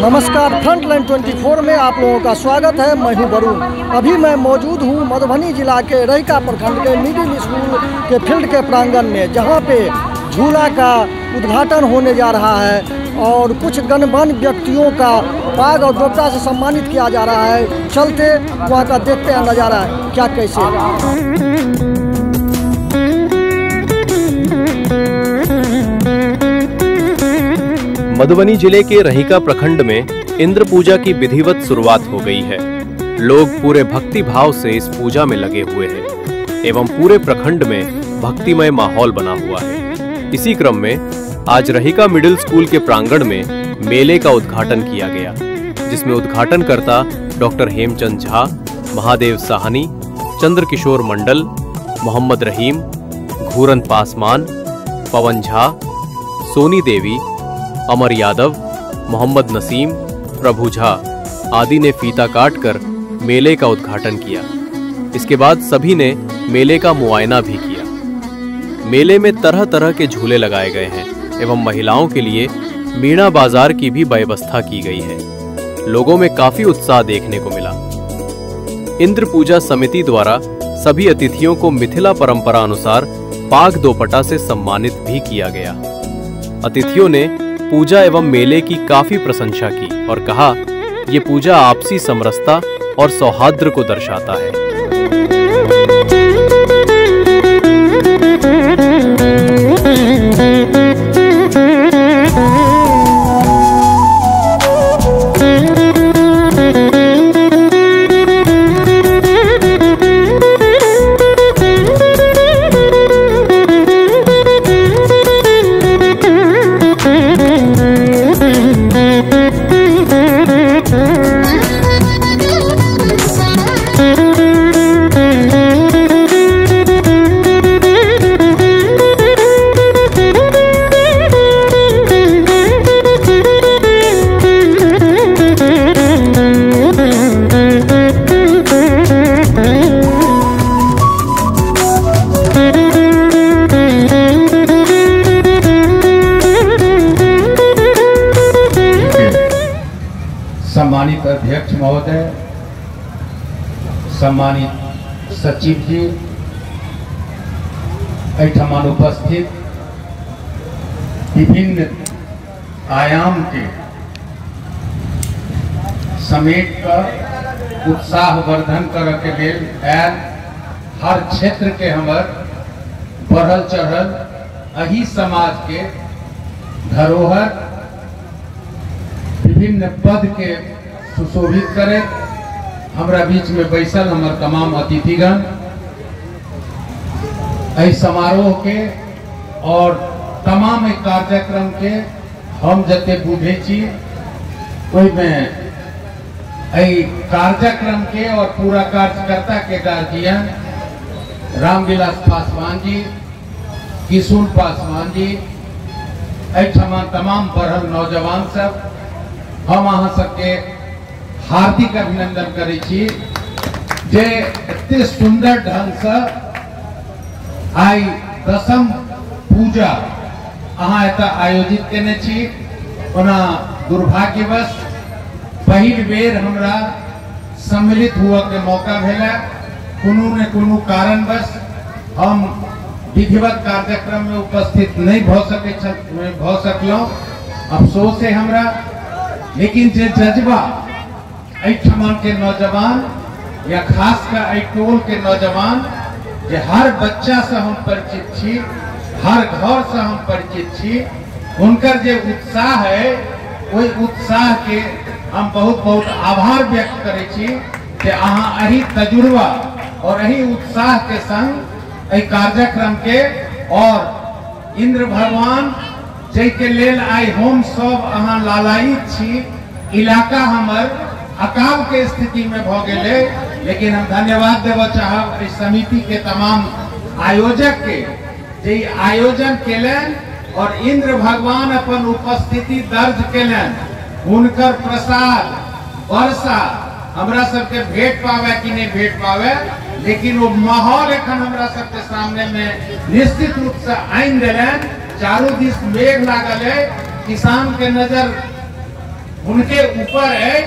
नमस्कार, फ्रंटलाइन 24 में आप लोगों का स्वागत है। मैं हूं वरुण। अभी मैं मौजूद हूं मधुबनी जिला के रहिका प्रखंड के मिडिल स्कूल के फील्ड के प्रांगण में, जहां पे झूला का उद्घाटन होने जा रहा है और कुछ गणमान्य व्यक्तियों का पाग और दोपटा से सम्मानित किया जा रहा है। चलते वहाँ का देखते हैं नज़ारा क्या कैसे है। मधुबनी जिले के रहिका प्रखंड में इंद्र पूजा की विधिवत शुरुआत हो गई है। लोग पूरे भक्ति भाव से इस पूजा में लगे हुए हैं एवं पूरे प्रखंड में भक्तिमय माहौल बना हुआ है। इसी क्रम में आज रहिका मिडिल स्कूल के प्रांगण में मेले का उद्घाटन किया गया, जिसमें उद्घाटनकर्ता डॉक्टर हेमचंद झा, महादेव साहनी, चंद्रकिशोर मंडल, मोहम्मद रहीम, घूरन पासवान, पवन झा, सोनी देवी, अमर यादव, मोहम्मद नसीम, प्रभु झा आदि ने फीता काटकर मेले का उद्घाटन किया। इसके बाद सभी ने मेले का मुआयना भी किया। मेले में तरह तरह के झूले लगाए गए हैं एवं महिलाओं के लिए मीणा बाजार की भी व्यवस्था की गई है। लोगों में काफी उत्साह देखने को मिला। इंद्र पूजा समिति द्वारा सभी अतिथियों को मिथिला परंपरा अनुसार पाग दोपटा से सम्मानित भी किया गया। अतिथियों ने पूजा एवं मेले की काफी प्रशंसा की और कहा, ये पूजा आपसी समरसता और सौहार्द को दर्शाता है। सम्मानित अध्यक्ष महोदय, सम्मानित सचिव जी, एहिठाम उपस्थित विभिन्न आयाम के समेट कर उत्साह वर्धन करऽ के लेल आयल हर क्षेत्र के हमर बढ़ल चढ़ल एहि समाज के धरोहर विभिन्न पद के सुशोभित करे हमरा बीच में बैसल हमर तमाम अतिथिगण, एहि समारोह के और तमाम कार्यक्रम के हम जते बुझै छी ओहिमे एहि कार्यक्रम के और पूरा कार्यकर्ता के गार्जियन रामविलास पासवान जी, किशुन पासवान जी, एहिठाम तमाम बढ़ल नौजवान सब, हम अहाँ सबके हार्दिक अभिनंदन करै छी जे एते सुंदर ढंग से आइ दसम पूजा अहाँ एतऽ आयोजित केने छी। ओना दुर्भाग्यवश पहिल बेर हमरा सम्मिलित हुअ के मौका भेला, कोनो ने कोनो कारणवश हम विधिवत कार्यक्रम में उपस्थित नहीं भऽ सकलहुँ, अफसोस है हमरा। लेकिन जे जज्बा एहिठाम के नौजवान या खास कर एहि टोल के नौजवान, जे हर बच्चा से हम परिचित छी, हर घर से हम परिचित छी, हुनकर जे उत्साह है ओहि उत्साह के हम बहुत बहुत आभार व्यक्त करै छी जे अहाँ एहि तजुर्बा और एहि उत्साह के संग एहि कार्यक्रम के और इंद्र भगवान जाहिके लेल आइ हम सब अहाँ लालायित छी। इलाका हमर अकाल के स्थिति में भऽ गेलै, लेकिन हम धन्यवाद देबऽ चाहब एहि समिति के तमाम आयोजक के जे आयोजन केलनि और इंद्र भगवान अपन उपस्थिति दर्ज केलनि। हुनकर प्रसाद वर्षा हमरा सबके भेट पावे कि नहीं भेट पावे, लेकिन वो माहौल एखन हमरा सबके सामने में निश्चित रूप से आनि देलनि। चारू दिस मेघ लागल है, किसान के नजर हुनके ऊपर है।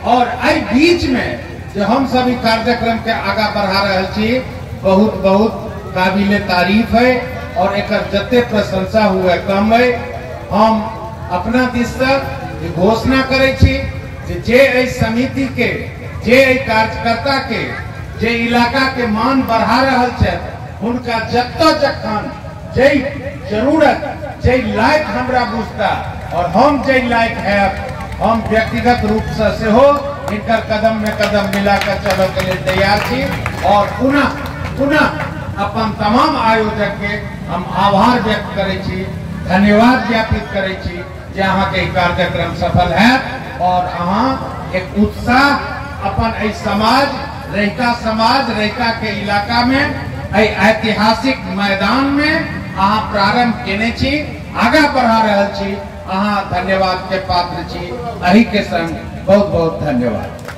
और एहि बीच में जे हम सब ई कार्यक्रम के आगा बढ़ा रहल छी, बहुत बहुत काबिले तारीफ है और एकर जते प्रशंसा हुए कम है। हम अपना दिस से घोषणा करै छी जे एहि समिति के, जे एहि कार्यकर्ता के, जे इलाका के मान बढ़ा रहल छथि, हुनका जतऽ जखन जे जरूरत, जे लायक हमरा बुझता और हम जे लायक है, हम व्यक्तिगत रूप से सेहो हिनकर कदम में कदम मिलाकर चलऽ के लिए तैयार छी। और पुनः पुनः अपन तमाम आयोजक के हम आभार व्यक्त करै छी, धन्यवाद ज्ञापित करै छी जे अहाँके ई कार्यक्रम सफल है और अहाँ एक उत्साह अपन एहि समाज, रहिका समाज, रहिका के इलाका में एहि ऐतिहासिक मैदान में अहाँ प्रारंभ केने छी, आगा बढ़ा रहल छी। अहाँ धन्यवाद के पात्र छी। एहि के संग बहुत बहुत धन्यवाद।